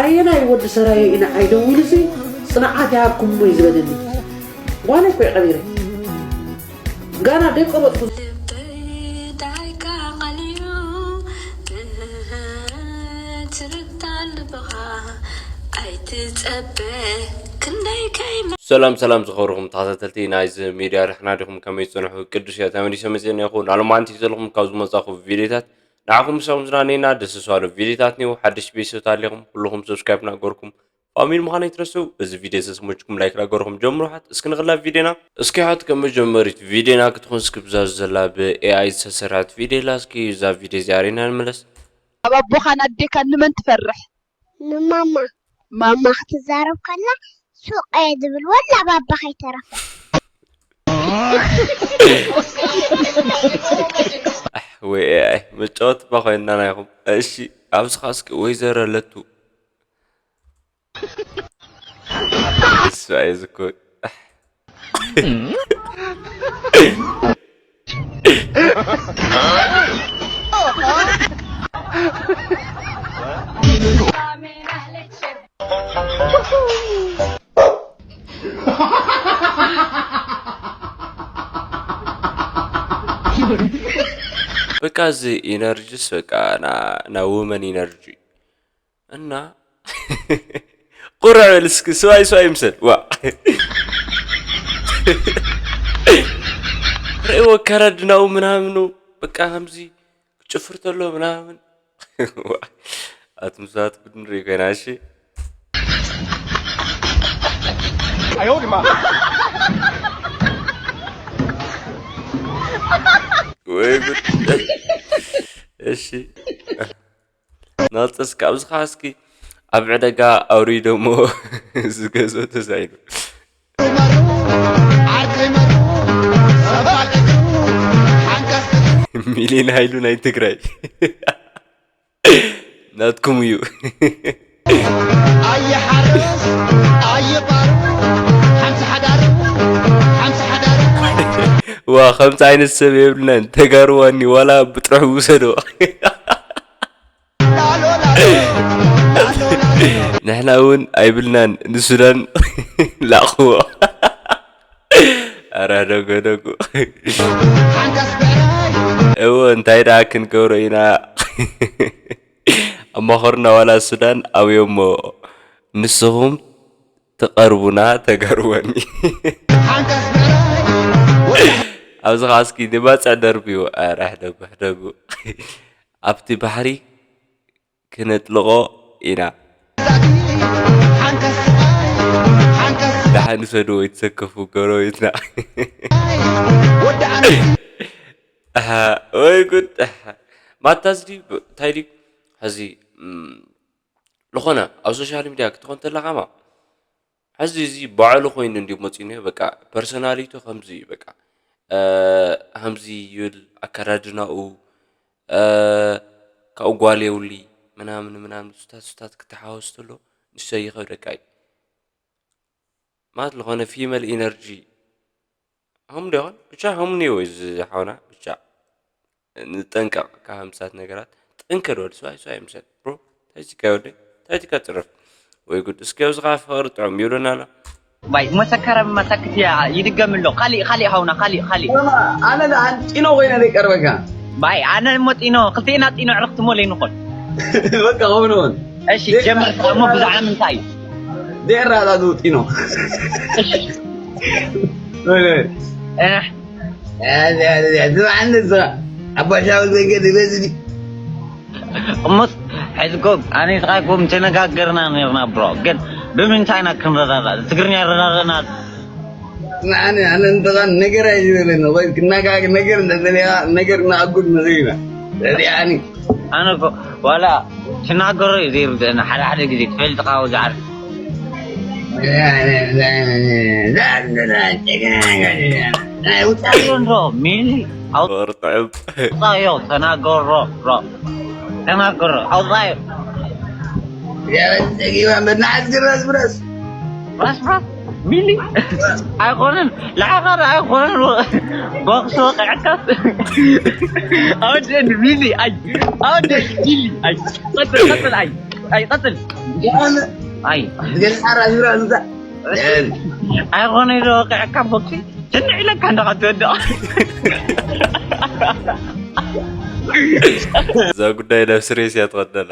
ኣየናይ ወዲ ሰራየ ኢና ኣይደውልሲ ጽንዓት ይሃብኩም ወይ ዝበለኒ ጓለ እኮ ቀቢረ ጋና ደቆ በጥኩ ዳይካ ቀሊሉ ትርዳ ልብኻ ኣይትጸበ ክንደይ ከይመ ሰላም ሰላም ዝኸብርኹም ተኸታተልቲ ናይዚ ሚድያ ርሕና ዲኹም ከመይ ትጸንሑ ቅዱስ እያ ተመሊሰ መፅእ ነኹ ናሎም ኣንቲ ዘለኹም ካብ ዝመፃኹ ቪዲዮታት ንዓኹም ምሳኹም ዝናነና ደስ ዝባሉ ቪዲዮታት ኒው ሓድሽ ቤተሰብ ኣለኹም ኩልኹም ሰብስክራይብ ናገርኩም ፋሚሊ ምዃን ኣይትረስው እዚ ቪድዮ ዝተስሞችኩም ላይክ ናገርኹም ጀምሩ ሓት እስኪ ንኽላ ቪድዮና እስኪ ሓት ከም መጀመሪት ቪድዮና ክትኾን እስኪ ብዛ ዘላ ብ ኤኣይ ዝተሰርሐት ቪድዮ ላ እስኪ እዛ ቪድዮ እዚኣ ሪና ንመለስ ኣብ ኣቦኻን ኣዴካን ንመን ትፈርሕ? ንማማ ማማ ክትዛረብ ከላ ሱቕ እየ ዝብል ወላ ባባ ከይተረፈ ወይ ኤኣይ መጫወቲ እባ ኮይንና ናይኹም እሺ ኣብዚ ኸዓ እስኪ ወይዘሮ ለቱ እሱ ኣየ ዝኮን በቃ እዚ ኢነርጂስ በቃ ና ና ውመን ኢነርጂ እና ቁርዕ በል እስኪ ስዋይ ስዋይ ይምሰል ዋ ርእይዎ ከረድናኡ ምናምኑ በቃ ከምዚ ክጭፍር ተሎ ምናምን ኣቱም ሰባት ጉድ ንርኢ ኮይና እሺ ወይ ጉድ እሺ ናልጠስ ካብዚ ከዓ እስኪ ኣብ ዕደጋ ኣውሪዶሞ ዝገዝኦ ተሳኢኑ ሚሊዮን ሃይሉ ናይ ትግራይ ናትኩም እዩ ኣየ ሓረስ ኣየ ባሩ ሓንቲ ሓዳር ሓንቲ ሓዳር ዋ ከምዚ ዓይነት ሰብ የብልናን ተጋርዋኒ ዋላ ብጥርሑ ውሰዶ ንሕና እውን ኣይብልናን ንሱዳን ላእኽዎ ኣረ ደጎ ደጎ እዎ እንታይ ደኣ ክንገብሮ ኢና ኣማኸሩና ዋላ ሱዳን ኣብዮሞ ንስኹም ትቐርቡና ተጋርወኒ ኣብዚ ኸዓ እስኪ ንባፅዕ ደርብዩ ኣረ ሕደጉ ሕደጉ ኣብቲ ባሕሪ ክነጥልቖ ኢና ደሓን ውሰድዎ ይተሰከፉ ጎረቤትና ወይ ጉድ ማታ እዚ እንታይ ድዩ ሕዚ ዝኾነ ኣብ ሶሻል ሚድያ ክትኾን ተለኻ ማ ሕዚ እዚ ባዕሉ ኮይኑ እንዲ መፂኡ በቃ ፐርሶናሊቱ ከምዚ እዩ በቃ ከምዚ ይብል ኣከዳድናኡ ካብኡ ጓል የውሊ ምናምን ምናምን ሱታት ሱታት ክተሓወስ ተሎ ንሰ ይኸብደካ እዩ ማለት ዝኾነ ፊመል ኢነርጂ ሃም ዶ ይኾን ብቻ ሃም ኒዮ እዚ ሓውና ብቻ ንጠንቀቕ ካብ ሃምሳት ነገራት ጥንክር ወዲ ሰብኣይ ሰብኣይ ምሰል ብሮ ታይቲካ ወደይ ታይቲካ ፅረፍ ወይ ጉድ እስኪ ኣብዚ ከዓ ፍቕሪ ጥዑም ይብለና ኣሎ ባይ መሰከረም መሰክት ይድገም ኣሎ ካሊእ ካሊእ ሃውና ካሊእ ካሊእ ኣነ ደኣ ጢኖ ኮይነ ዘይቀርበካ ባይ ኣነ እሞ ጢኖ ክልቴና ጢኖ ዕርክቲ ሞ ለይንኾን በቃ ከምንውን እሺ ጀምር እሞ ብዛዕባ ምንታይ እዩ ዴራ ዳዱ ጢኖ እህ ዝባዓኒ ዝራ ኣባሻዊ መንገዲ በዚ እሙስ ሕዝኩም ኣነ ስቓይኩም ተነጋገርና ነርና ብሮ ግን ብምንታይ ኢና ክንረዳዳ ትግርኛ ረዳዳና ንዓኒ ኣነ እንተኻን ነገር ኣይዝበለኒ ወይ ክናጋግ ነገር እንተዘለያ ነገር እናኣጉድ ንኽእል ኢና ረዲኣኒ ኣነ እኮ ዋላ ትናገሮ እዩ ዘይርድአና ሓደ ሓደ ግዜ ትፈልጥካ ዝዓርፍ ሮ ሚሊ ወርጥዕም ኣውጣዮ ተናገሮ ሮ ተናገሮ ኣውጣዮ ጸጊባ መናሓት ግረስ ብረስ ራስ ራስ ሚሊ ኣይኮነን ለዓኻር ኣይኮነን ቦክስ ወቅዕካስ ኣወደን ሚሊ ኣይ ኣወደን ሚሊ ኣይ ቀጥል ቀጥል ኣይ ኣይ ቀጥል ኣይ ኣይኮነ ዶ ወቂዕካ ቦክሲ ትንዕ ኢለካ እንዳኻ ትወድቕ። እዛ ጉዳይ ናብ ስሬስ እያ ትኸደላ።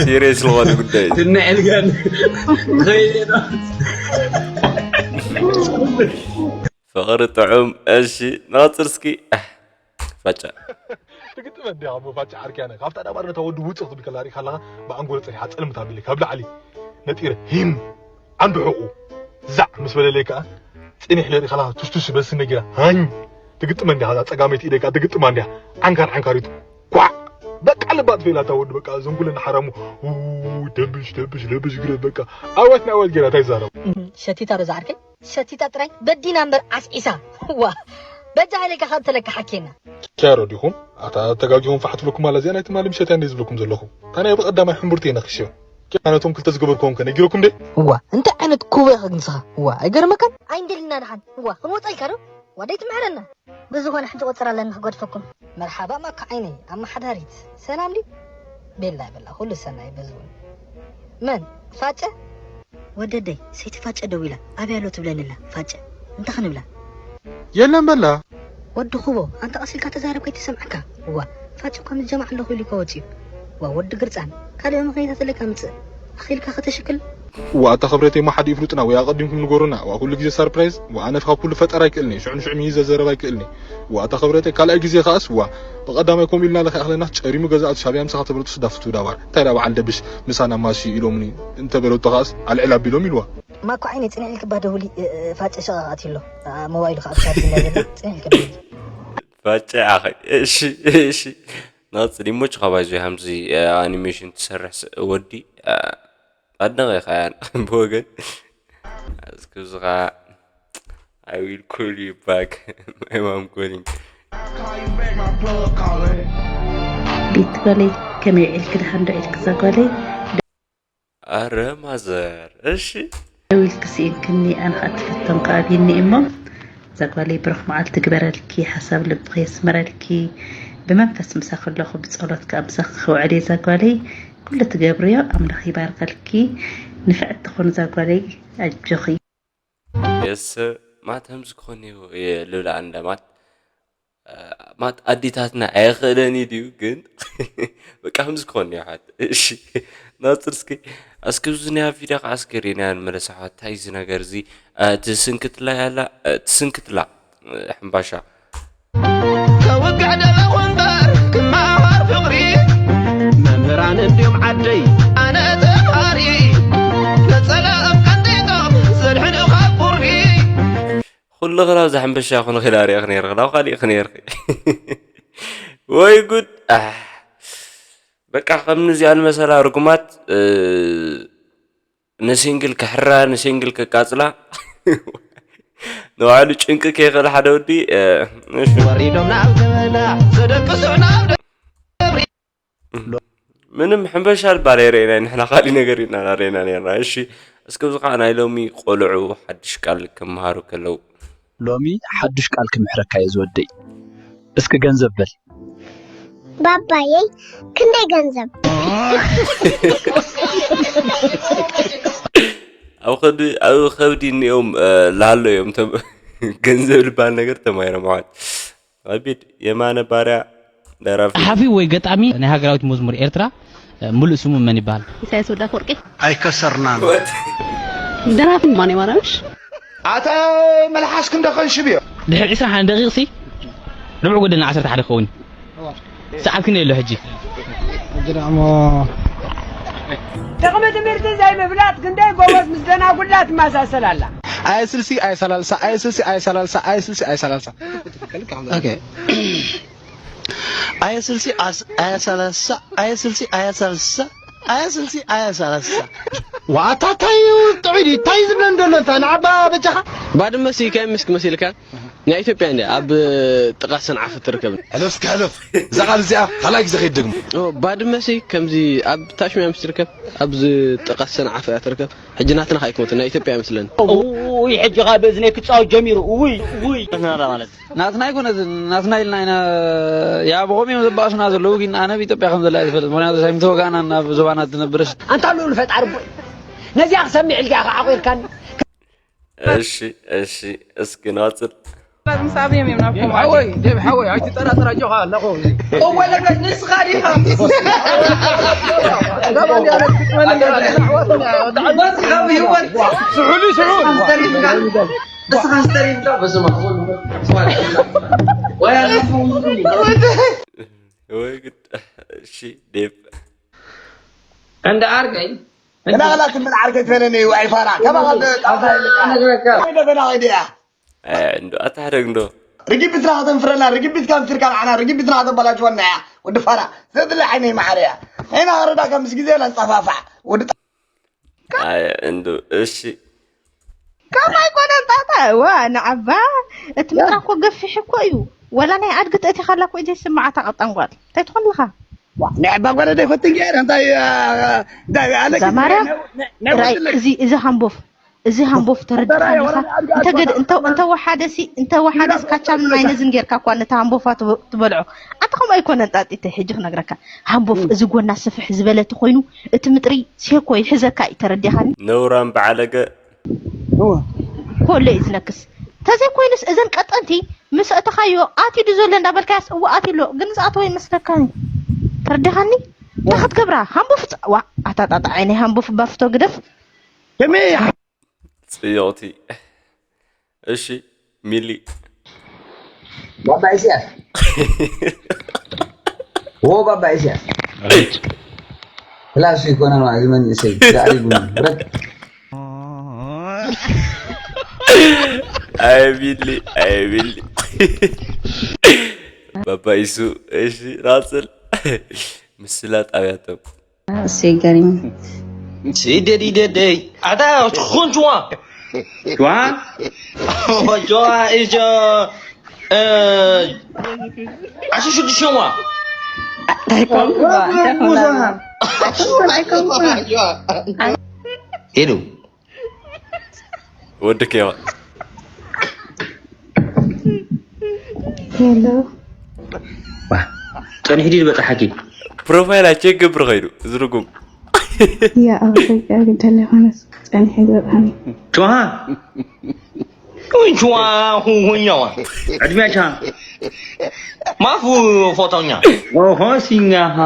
ሲሬስ ዝኾነ ጉዳይ እዩ። ትንዕልገን ፍቕሪ ጥዑም። እሺ ንቐፅል እስኪ። ፋጫ ትግጥመ እንዲያ ሞ ፋጫ ዓርክያነ ካብታ ዳባር ነታ ወዲ ውፅእ ክትብል ከላ ሪኢካ ኣለኻ። ብኣንጎለ ፀኒሓ ፀልምታ ቢለ ካብ ላዕሊ ነጢረ ሂም ዓንዲ ሕቑ ዛዕ ምስ በለለይ ከዓ ፅኒሕ ኢለ ሪኢካ ኣለኻ። ቱስቱስ በልሲ ነጊራ ሃኝ ትግጥመ እንዲያ ከዛ ፀጋመይቲ ኢደይ ከዓ ትግጥማ እንዲያ ዓንካር ዓንካሪቱ ኳዕ በቃ ልባ ትፈኢላ እታ ወዲ በቃ ዘንጉለ እናሓረሙ ው ደብሽ ደብሽ ደብሽ ግረት በቃ ኣወት ንኣወት ጌራ እንታይ ይዛረቡ። ሸቲታ ዶ ዝዓርከይ? ሸቲታ ጥራይ በዲና እምበር ዓስዒሳ። ዋ በጃ ኢለካ ካብ ተለካ ሓኬና። ሻሮ ዲኹም ኣታ ተጋጊኹም ፋሕ ትብለኩም ኣላ እዚኣ ናይ ትማሊ ምሸት እያ እንደ ዝብለኩም ዘለኹ ታናይ ብቐዳማይ ሕምቡርቲ እየ ነኽሽዮ ኪያነቶም ክልተ ዝገበርክዎም ከ ነጊረኩም ደ እዋ እንታይ ዓይነት ኩቦ ኢኻ ግን ንስኻ እዋ ኣይገርመካን ኣይንደልና ደሓን እዋ ክንወፀልካ ዶ ዋደይ ትምሕረና ብዝኾነ ሕጂ ቆፅር ኣለኒ ክገድፈኩም መርሓባ ማካ ዓይነይ ኣመሓዳሪት ሰላም ድዩ ቤላ ይበላ ኩሉ ሰናይ በዝውን መን ፋጨ ወደደይ ሰይቲ ፋጨ ደው ኢላ ኣበይ ኣሎ ትብለኒ ኣላ ፋጨ እንታይ ክንብላ የለን በላ ወዲ ኩቦ ኣንታ ቀስ ኢልካ ተዛረብ ከይተሰምዓካ እዋ ፋጨ እኳ ምስ ጀማዓ ኣለኹ ኢሉ እኳ ወፂኡ እዋ ወዲ ግርፃን ካልእ መኽንያታት ኣለካ ምፅእ ኣኺልካ ከተሽክል እዋ ኣታ ክብረተይ እሞ ሓደ ይፍሉጥና ወይ ኣቐዲምኩም ንገሩና እዋ ኩሉ ግዜ ሳርፕራይዝ እዋ ኣነ ካብ ኩሉ ፈጠር ኣይክእልኒ ሽዑ ንሽዑ ምሂዘ ዘረብ ኣይክእልኒ እዋ ኣታ ክብረተይ ካልኣይ ግዜ ከኣስ እዋ ብቐዳማይ ከምኡ ኢልና ለካ ይኽለና ጨሪሙ ገዛ ኣቱ ሻብያ ምሳኻ ተበለጡ ስዳፍቱ ዳባር እንታይ ዳ በዓል ደብሽ ምሳና ማሲ ኢሎምኒ እንተበለቶ ከኣስ ኣልዕል ኣቢሎም ኢልዋ ማኮ ዓይነይ ፅንሕ ኢልክባ ደውሊ ፋጨ ሸቓቕ ኣትዩ ኣሎ ሞባይሉ ከዓ ብሻርጅ እንዳዘላ ፅንሕ ኢልክባ ደውሊ ፋጨ ኣኸ እሺ እሺ ናጽ ዲሞች ኻባይ ዙይ ሃምዚ ኣኒሜሽን ትሰርሕ ወዲ ኣድነቐ ኻያን ብወገን እስክብዚ ኸዓ I will call you back my mom calling ቤት ጓለይ ከመይ ውዒልኪ ደሓን ዶ ዒልኪ እዛ ጓለይ ኣረ ማዘር እሺ ደው ኢልኪ ስኢንክኒ ኣነ ኸኣ ትፍተን ከኣ ኣብይኒ እሞ እዛ ጓለይ ብሩኽ መዓልቲ ግበረልኪ ሓሳብ ልብኺ የስምረልኪ ብመንፈስ ምሳኺ ኣለኹ ብጸሎት ከኣ ምሳኺ ክውዕል እየ እዛ ጓለይ ኩሉ ትገብርዮ ኣምላኽ ይባርኸልኪ ንፍዕቲ ኹን እዛ ጓለይ ኣጆኺ የስ ማት ህምዚ ክኾን እዩ ልብላ እንደ ማት ማት ኣዲታትና ኣይኽእለን እዩ ድዩ ግን በቃ ከምዚ ክኾን እዩ ሓት እሺ ናፅር እስኪ እስኪ ብዙ ናይ ቪድዮ ከዓ እስኪ ሪና ንመለስ ሓት እንታይ እዚ ነገር እዚ ትስንክትላ ያላ ትስንክትላ ሕምባሻ ከውግዕ ደለኹ እምበር ክመሃር ፍቕሪ መምህራን እንድዮም ዓደይ ኣነ ተምሃሪ ነጸላኦም ቀንጢጦም ዘድሕኑ ካብ ቁሪ ኩሉ ክላብ ዘሕምብሻ ኩን ኺላ ሪእኽ ነይርኺ ናብ ካሊእኺ ነይርኺ ወይ ጉድ ኣሕ በቃ ከምንዚኣን መሰላ ርጉማት ንሲንግል ክሕራ ንሲንግል ከቃጽላ ንባዕሉ ጭንቂ ከይኽእል ሓደ ወዲ እሺ። ወሪዶም ናብ ገበላ ዘደቅሱ ናብ ደብሪ ምንም ሕንበሻ ልባል ኣይረእናይ ንሕና ካሊእ ነገር ኢና ናረእና ነርና እሺ እስከ ብዚ ከዓ ናይ ሎሚ ቆልዑ ሓድሽ ቃል ክመሃሩ ከለው ሎሚ ሓዱሽ ቃል ክምሕረካ እየ ዝወደይ እስኪ ገንዘብ በል ባባየይ ክንደይ ገንዘብ ኣብ ከብዲ ኣብ ከብዲ እኒኦም ላሎ እዮም ገንዘብ ዝበሃል ነገር ተማሂሮም ኣሕዋት ከቢድ የማነ ባርያ ደራፊ ጸሓፊ ወይ ገጣሚ ናይ ሃገራዊት መዝሙር ኤርትራ ሙሉእ ስሙ መን ይበሃል? ኢሳያስ ወደ ኣፈወርቂ ኣይከሰርናን ደራፊ ማን ይባላልሽ? ኣታ መልሓስኪ እንዶ ከንሽብ እዮ ድሕሪ ዕስራን ሓደን ደቂቕ ሲ ርብዕ ጎደና ዓሰርተ ሓደ ክኸውን እዩ ሰዓት ክንደይ ኣሎ ሕጂ? ሕጂ ደሞ ጥቕሚ ትምህርቲ ዘይምፍላጥ ክንደይ ጎበዝ ምስ ደናጉላ ትመሳሰል ኣላ። ኣየ ስልሲ ኣየ ሰላልሳ ኣየ ስልሲ ኣየ ሰላልሳ ኣየ ስልሲ ኣየ ሰላልሳ ኦኬ ኣየ ስልሲ ኣስ ኣየ ሰላልሳ ኣየ ስልሲ ኣየ ሰላልሳ ኣየ ስልሲ ኣየ ሰላልሳ ዋታ ታይ ጥዑይ ድዩ ታይ ዝብለን ዘሎ እንታ ንዓባ በጃኻ ባድመ ሲ ከይ ምስክ መሲልካ ናይ ኢትዮጵያ እንድያ ኣብ ጥቓ ሰንዓፈ ትርከብ። ሕለፍ እስከ ሕለፍ። እዛ ቃል እዚኣ ካልኣይ ግዜ ከይትደግሞ። ኦ፣ ባድመሲ ከምዚ ኣብ ታሽሚያ ምስ ትርከብ፣ ኣብዚ ጥቓ ሰንዓፈ እያ ትርከብ። ሕጂ ናትና ከኣ ኣይኮነትን፣ ናይ ኢትዮጵያ እያ መስለኒ። ውይ፣ ሕጂ ኸኣ ብእዝነይ ክጻወት ጀሚሩ። ውይ፣ ውይ። ናትና ማለት ናትና ኣይኮነትን፣ ናትና ኢልና ኢና። ያ ብኸምኡ እዮም ዘባእሱና ዘለዉ፣ ግን ኣነ ብኢትዮጵያ ከም ዘላ እየ ዝፈልጥ። ምኽንያቱ ሳይ ምተወጋእና ናብ ዞባና ትነብርስ። ኣንታ ልኡል ፈጣሪ ቦይ፣ ነዚኣ ክሰምዕ ኢልካ ኢኻ ዓቑርካኒ። እሺ፣ እሺ፣ እስኪ ንቐጽል። ምስ ኣብዮም እዮም ናብኩም ሓወይ፣ ዴብ ሓወይ፣ ኣይትጠራጠር፣ ኣጆኻ ኣለኹ። እወ፣ ለበስ ንስኻ ዲኻ? በስኻ ብህይወት ስሑሉ፣ ስሑሉ። ንስኻ ስተሪምካ፣ በስመ ኣብ ወወልድ ወመንፈስ ቅዱስ። ወይ ኣለኹ። ወይ ግድ። እሺ፣ ዴብ። እንዳ ኣርገይ። ተናግላ ትብል ዓርከይ ትበለኒ እዩ፣ ኣይፋራ። ከማኻ ጣጣ ነግረካ። ወይ ደበና ወይ ድያ? ኣይ፣ እንዶ ኣታሕደግ እንዶ። ርግቢትና ከተንፍረና፣ ርግቢትካ ኣንፊርካ ንዓና፣ ርግቢትና ከተበላሽወና እያ። ወዲ ፋራ፣ ዘድሊ ዓይነይ መዓረ እያ። ንሕና ወረዳካ ምስ ግዜ ኢና ንጠፋፋዕ። ወዲ ጣ- ኣይ፣ እንዶ፣ እሺ። ከምኡ ኣይኮነን ጣጣ፣ እዋ፣ ንዓባ፣ እቲ ምጥራ እኮ ገፊሕ እኮ እዩ። ወላ ናይ ኣድጊ ተእቲኻላ እኮ እዩ ዘይስምዓታ ቀጣን ጓል። እንታይ ትኾን ኣለኻ? ዋ፣ ናይ ኣባ ጓለ ደይፈትን ገይረ፣ እንታይ፣ እ፣ እንታይ ኣለኪ? እዛ ማርያም፣ ናይ፣ ናይ ራይ፣ ወዲ ለኪ። እዚ፣ እዚ ሃምቦፍ፣ እዚ ሃምቦፍ ተረድኻኒ ኢኻ? እንተ ገድ-፣ እንተ፣ እንተ ወሓደሲ፣ እንተ ወሓደስ ካቻም ናይ ነዝን ጌርካ እኳ ነታ ሃምቦፋ ትበ-፣ ትበልዖ። ኣንተ ከምኡ ኣይኮነን ጣጢተ፣ ሕጂ ክነግረካ። ሃምቦፍ፣ እዚ ጎና ስፍሕ ዝበለ ተኾይኑ፣ እቲ ምጥሪ ሴኮ ይሕዘካ እዩ፣ ተረዲኻኒ? ነውራም በዓለገ። እወ። ኮሎ እዩ ዝነክስ። ተዘይኮይኑስ እዘን ቀጠንቲ ምስ ኣእተኻዮ ኣትዩ ድዩ ዘሎ እንዳበልካያስ እወ ኣትዩ ኣሎ፣ ግን ዝኣተወ ይመስለካኒ። ተረዲኻኒ? እንታይ ክትገብራ? ሃምቦፍ ፅ-፣ ዋ፣ ኣታ ጣጣ ዓይነይ ሃምቦፍ ባፍቶ ግደፍ። ከመይ? ጽዮቲ። እሺ፣ ሚሊ። ባባ ኢሳያስ። ዎ ባባ ኢሳያስ። ፕላስ ይኮነ ነው፣ እዚ መንእሰይ። ዛዕሪ ቡን። ብረት። ኣይ ሚሊ፣ ኣይ ሚሊ። ባባ ኢሱ፣ እሺ፣ ራጽል። ምስላ ጣብያቶም። እሰይ ገሪሙ። ሲደዲ ደደይ። ኣታ ኩን ጅዋ። ጅዋ? ጅዋ ኢጆ፣ እ፣ ዓሰርተ ሽዱሽተ ጅዋ። እንታይ ኮንኩ ባ? እንታይ ኮንኩ ባ? ሄሎ። ወዲ ኬዋ። ሄሎ። ዋ፣ ጸኒሑ ድዩ ዝበጽሓኪ? ፕሮፋይላ ቼክ ገብር ኸይዱ፣ ዝርጉም። ያ፣ ኣብ ኢትዮጵያ ግደለ ይኾነስ ጸኒሑ ዝበጽሓኒ። ችዋ? ወይ ችዋ፣ ሁ-፣ ሁኛዋ። ዕድሜያ ቻ። ማፉ ፎቶኛ። ኦሆ፣ ሲኛሃ።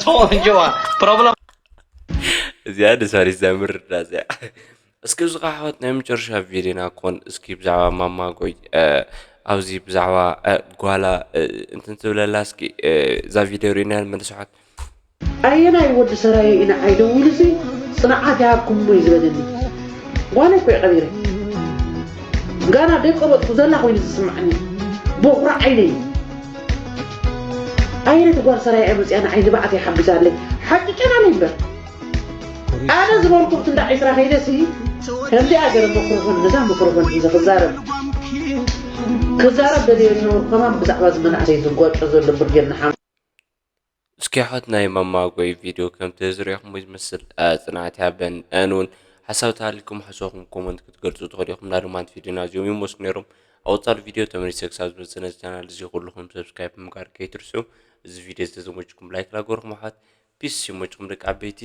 ችዋ፣ ችዋ። ፕሮብለም። እዚኣ ንሳሪት ዘምር እዚኣ። እስኪ እዚ ኸዓ ኣሕዋት ናይ መጨረሻ ቪድዮና ክኾን፣ እስኪ ብዛዕባ ማማ ጎይ፣ እ፣ ኣብዚ ብዛዕባ፣ እ፣ ጓላ፣ እ፣ እንትን ትብለላ እስኪ፣ እ፣ እዛ ቪድዮ ርኢና ንመልስ ኣሕዋት። ኣየናይ ወዲ ሰራየ ኢና ዓይደው ኢሉሲ ጽንዓት ይሃብኩም እሞ እዩ ዝበለኒ። ጓለይ እኮ እዩ ቀቢረ። ጋና ደይ ቆረጽኩ ዘላ ኮይኑ ዝስምዓኒ። ቦኹራ ዓይነይ። ኣየነይቲ ጓል ሰራየ እያ መጽያ ንዓይ ንባዕተይ ሓጒሳለይ። ሓቂቀናለይ እምበር። ኣነ ዝበልኩም ክንዳ ዒስራ ከይደሲ፣ ከምዚኣ ገይረ መክሮፎን፣ ነዛ መክሮፎን ሒዘ ክዛረብ፣ ክዛረብ ደልየ ዝነበርኩ ከማን ብዛዕባ እዚ መናእሰይ ዝጓጮ ዘሎ ብርጌድ ንሓመዱ። እስኪ ኣሕዋት ናይ ማማ ጎይ ቪድዮ ከምቲ ዝሪእኹሞ ዝመስል፣ እ፣ ጽንዓት ይሃበን። ኣን እውን ሓሳብ ተሃልዩኩም ሓሳብኩም ኮመንት ክትገልጹ ትኽእሉ ኢኹም። ናድማንት ቪድዮና እዚኦም ይመስሉ ነይሮም። ኣብ ቀጻሊ ቪድዮ ተመሊሰ ክሳብ ዝመጽእ ነዚ ቻናል እዚ ኩልኹም ሰብስክራይብ ምግባር ከይትርስዑ። እዚ ቪድዮ ዝተዘመጅኩም ላይክ ላገርኩም ኣሕዋት። ፒስ ይመችኩም ደቂ ዓበይቲ።